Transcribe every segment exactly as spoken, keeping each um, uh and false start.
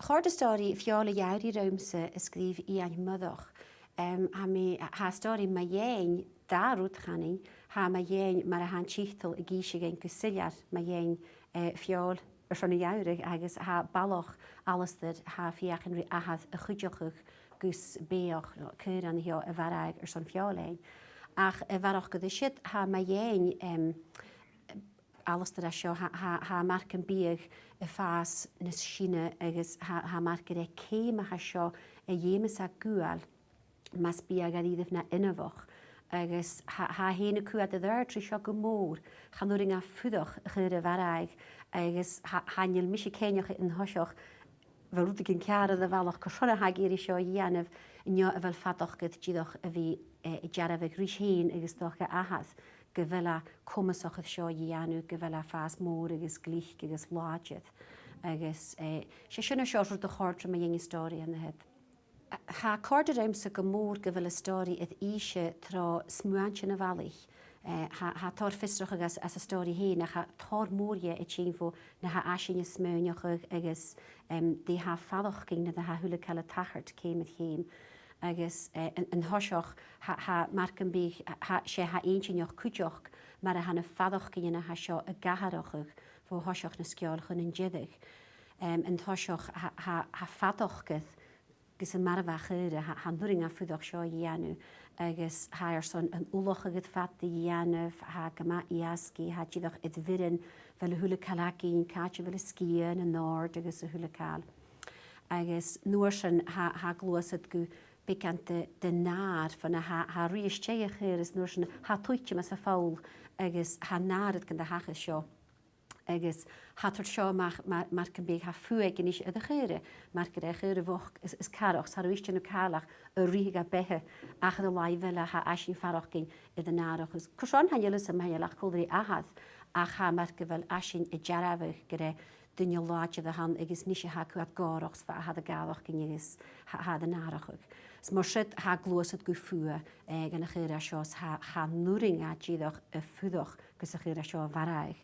Chòrd an stòiridh Feòil a' Gheamhraidh riumsa, a sgrìobh Iain Moireach. Em, tha mi, tha an stòiridh mu dheidhinn dà rud, chanainn, tha e mu dheidhinn mar a tha an tiotal ag innse dhuinn gu soilleir mu dheidhinn, eh, feòil airson a' gheamhraidh, agus tha balach Alasdair, tha e a' feuchainn ri athair a chuideachadh gus beathach, no, caoran a mharbhadh airson feòil fhaighinn. Ach a bharrachd air siud, tha e mu dheidhinn, em, Alasdair a tha seo, tha, tha, tha e mar gum biodh a' fàs nas sine agus tha, tha e mar gur e ceum a tha seo a dh'fheumas e gual mus biodh e dha-rìribh na inbheach. Agus tha, tha e fhèin a' coimhead air adhart ri seo gu mòr, chan urrainn dha fuireach a chur a bharrachd, agus tha, chan eil mise cinnteach an toiseach a bheil rudeigin ceàrr air a' bhalach, carson a tha e ag iarraidh seo a dhèanamh, no a bheil fadachd air dìreach a bhith, eh, a' dearbhadh ris fhèin agus 's dòcha a athair gu bheil e comasach air seo a dhèanamh, gu bheil e a' fàs mòr agus glic agus làidir. Agus, eh, 's e sin an seòrsa rud a chòrd rium mu dheidhinn an stòiridh an-siud. Tha e a' còrdadh riumsa gu mòr gu bheil an stòiridh air innse tro smuaintean a' bhalaich. Eh, tha, tha tòrr fiosrachadh anns, anns an stòiridh fhèin, ach tha tòrr mòr dheth a' tighinn bho na tha esan a' smaoineachadh agus, em, dè tha a' faireachdainn nuair a tha a h-uile càil a' tachairt ceum air cheum. Agus, eh, an, an toiseach, tha, tha mar gum biodh, tha, 's e, tha e inntinneach cuideachd mar a tha na faireachdainnean a tha seo ag atharrachadh bho thoiseach na sgeòil chun an deiridh. Em, an toiseach, tha, tha, tha fadachd air gus am marbhadh a chaora, tha, chan urrainn dha fuireach seo a dhèanamh, agus tha e airson an ullachadh air fad a dhèanamh, tha e gu math èasgaidh, tha e dìreach air bhioran, a bheil a h-uile càil againn, càit a bheil an sgian, an òrd agus a h-uile càil. Agus an uair sin tha, tha e a' gluasad gu beagan de, de nàir, far na tha, tha e a-rithist a' tighinn a chur, is an uair sin tha e a' tuiteam às a' pholl, agus tha an nàir air gun do thachair seo. Agus tha e a' toirt seo a-mach mar, mar gum biodh, tha fuath aige a-nis air a chaora, mar gur e a chaora bhochd is, is carrach, 's tha e a-rithist a' dèanamh càil a ruighinn a beatha, ach air an làimh eile tha esan a' faireachdainn air an nàrachadh. Is carson, chan eil fhios agam, chan eil e ach còmhla ri athair, ach tha e mar gu bheil esan a' dearbhadh gur e duine làidir a th' ann agus a-nis tha e a' coimhead gòrach 's bha e a' faireachdainn agus tha, tha e air an nàrachadh. Is mar sin tha e a' gluasad gu fuath, eh, dhan a' chaora seo, is tha, chan urrainn dha dìreach a fuireach gus a' chaora seo a mharbhadh.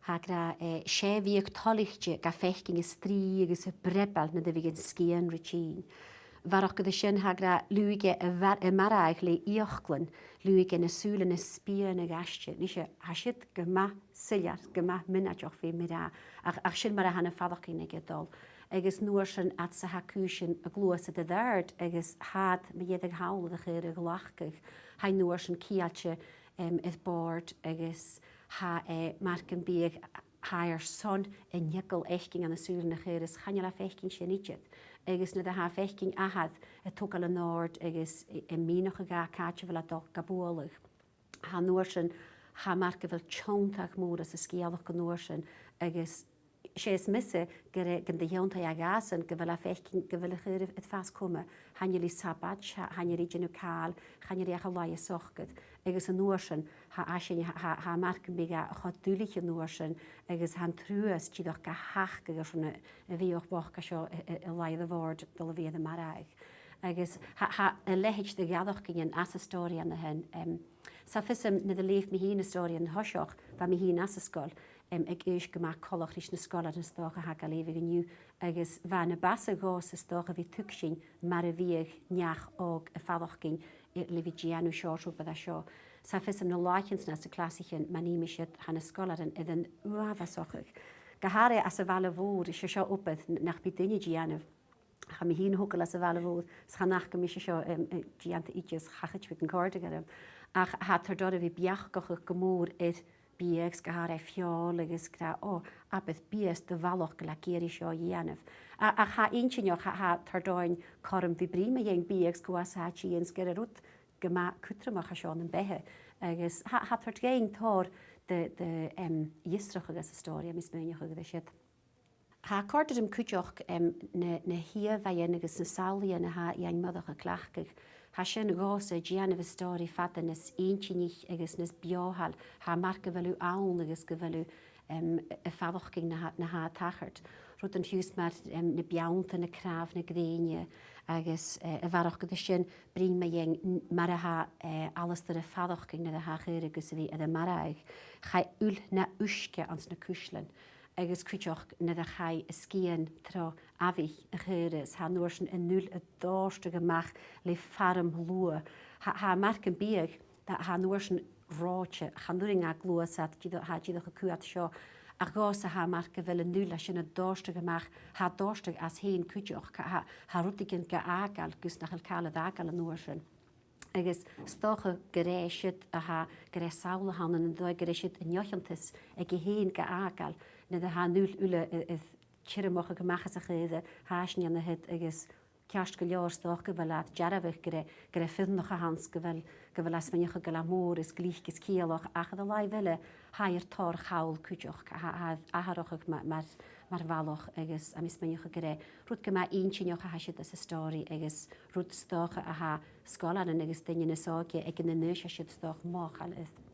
Tha e ag ràdh, eh, 's e a bhiodh toilichte ga faicinn a' strì agus a' breabail nuair a bhiodh an sgian ri tighinn. A bharrachd air sin, tha e ag ràdh, liùigh e a mhar-, a mharbhadh le fhiaclan, liùigh e na sùilean a spìonadh aiste. Nise, tha siud gu math soilleir, gu math mionaideach, feumaidh mi ràdh, ach, ach sin mar a tha na faireachdainnean aige a' dol. Agus an uair sin, fhad 's a tha cùisean a' gluasad air adhart, agus tha iad mu dheireadh thall air a' chaora a ghlacadh, tha e an uair sin ceangailte, em, air bòrd, agus tha e mar gum biodh, tha e airson an eagal fhaicinn ann an sùilean a' chaora, is chan eil e a' faicinn sin idir. Agus nuair a tha e a' faicinn athair a' togail an òrd agus a', a' mìneachadh dha càit a bheil e a' dol ga bualadh, tha an uair sin, tha e mar gu bheil tionndadh mòr anns an sgeulachd an uair sin, agus 's e as miosa gur e, gun do thionndaidh e dha-san, gu bheil e a' faicinn gu bheil a' chaora air fàs coma. Chan eil i a' sabaid, cha-, chan eil i a' dèanamh càil, chan eil i ach a' laighe socair. Agus an uair sin, tha esan, tha, tha, tha e mar gum biodh e cho duilich an uair sin, agus tha an truas dìreach ga shacadh airson a, a' bhiadh bhochd seo a, a, a laighe air a' bhòrd, dol a bhith air a mharbhadh. Agus tha, tha a leithid de dh'fhaireachdainnean anns an stòiridh an sin, em, 's tha fios agam, nuair a leugh mi fhìn an stòiridh an toiseach, bha mi fhìn anns an sgoil, em, aig aois gu math coltach ris na sgoilearan 's dòcha a tha ga leughadh an-diugh, agus bha e na b' fhasa dhòmhsa 's dòcha a bhith a' tuigsinn mar a bhiodh neach òg a' faireachdainn, eh, le bhith a' dèanamh seòrsa obair a tha seo. 'S tha fios agam, na làithean-sa anns na clasaichean, ma nì mi siud, tha na sgoilearan air an uabhasachadh. Gu h-àraidh anns a' bhaile mhòr, 's e seo obair n-, nach bi duine a' dèanamh. Chaidh mi fhìn a thogail anns a' bhaile mhòr, 's chan fhaca mise seo, em, eh, dèanta idir, 's cha chuir mi an còrdadh orm. Ach tha e a' toirt orm a bhith a' beachdachadh gu mòr air biadh, 's gu h-àraidh feòil, agus ag ràdh, o, abair biadh 's do bhalach gu bheil e ag iarraidh seo a dhèanamh. A-, ach tha e inntinneach, tha, tha e a' toirt oirnn cothrom a bhith a' bruidhinn mu dheidhinn biadh 's gu bheil e a' tighinn, 's gur e rud gu math cudromach a tha seo ann am beatha. Agus tha, tha e a' toirt dhuinn tòrr de, de, em, fhiosrachadh anns an stòiridh, tha mi a' smaoineachadh air siud. Tha e a' còrdadh rium cuideachd, em, na, na h-ìomhaighean agus na samhlaidhean a tha Iain Moireach a' cleachdadh. Tha sin dhòmhsa a' dèanamh an stòiridh fada nas inntinniche agus nas beothail, tha e mar gu bheil thu ann agus gu bheil thu, em, a' faireachdainn na tha, na tha a' tachairt. Rudan fiù 's mar, em, na beanntan, na cnàmhan, na grèine, agus, eh, a bharrachd air sin, bruidhinn mu dheidhinn n-, mar a tha, eh, Alasdair a' faireachdainn nuair a tha a chaora gus a bhith air a marbhadh. Chaidh uil na uisge anns na cuislean. agus cuideachd nuair a chaidh a sgian tro amhaich a' chaora, is tha an uair sin an uile a' dòrtadh a-mach le farm luath. Tha, tha am marc am biadh, tha, tha an uair sin reòite, chan urrainn dha gluasad, tha e dìreach a' coimhead seo. Ach dhòmhsa tha am marc gu bheil an uile sin a' dòrtadh a-mach, tha e a' dòrtadh às fhèin cuideachd, tha, tha, tha rudeigin ga fhàgail gus nach eil càil air fhàgail an uair sin. Agus 's dòcha gur e siud a tha, gur e samhla a th' ann an dòigh, gur e siud an neo-chuntas aige fhèin ga fhàgail, nuair a tha an uile, uile a, a' tiormachadh a-mach às a' chaora, tha esan a' dèanamh siud agus ceart gu leòr 's dòcha gu bheil e a' dearbhadh gur e, gur e fireannach a th' ann 's gu bheil, gu bheil e a' smaoineachadh gu bheil e mòr is glic is ciallach, ach air an làimh eile, tha e air tòrr chall cuideachd, tha, tha e air atharrachadh ma-, mar, mar bhalach agus tha mi a' smaoineachadh gur e rud gu math inntinneach a tha siud anns an stòiridh agus rud 's dòcha a tha sgoilearan agus daoine nas òige aig an aois a tha siud 's dòcha mothachail air.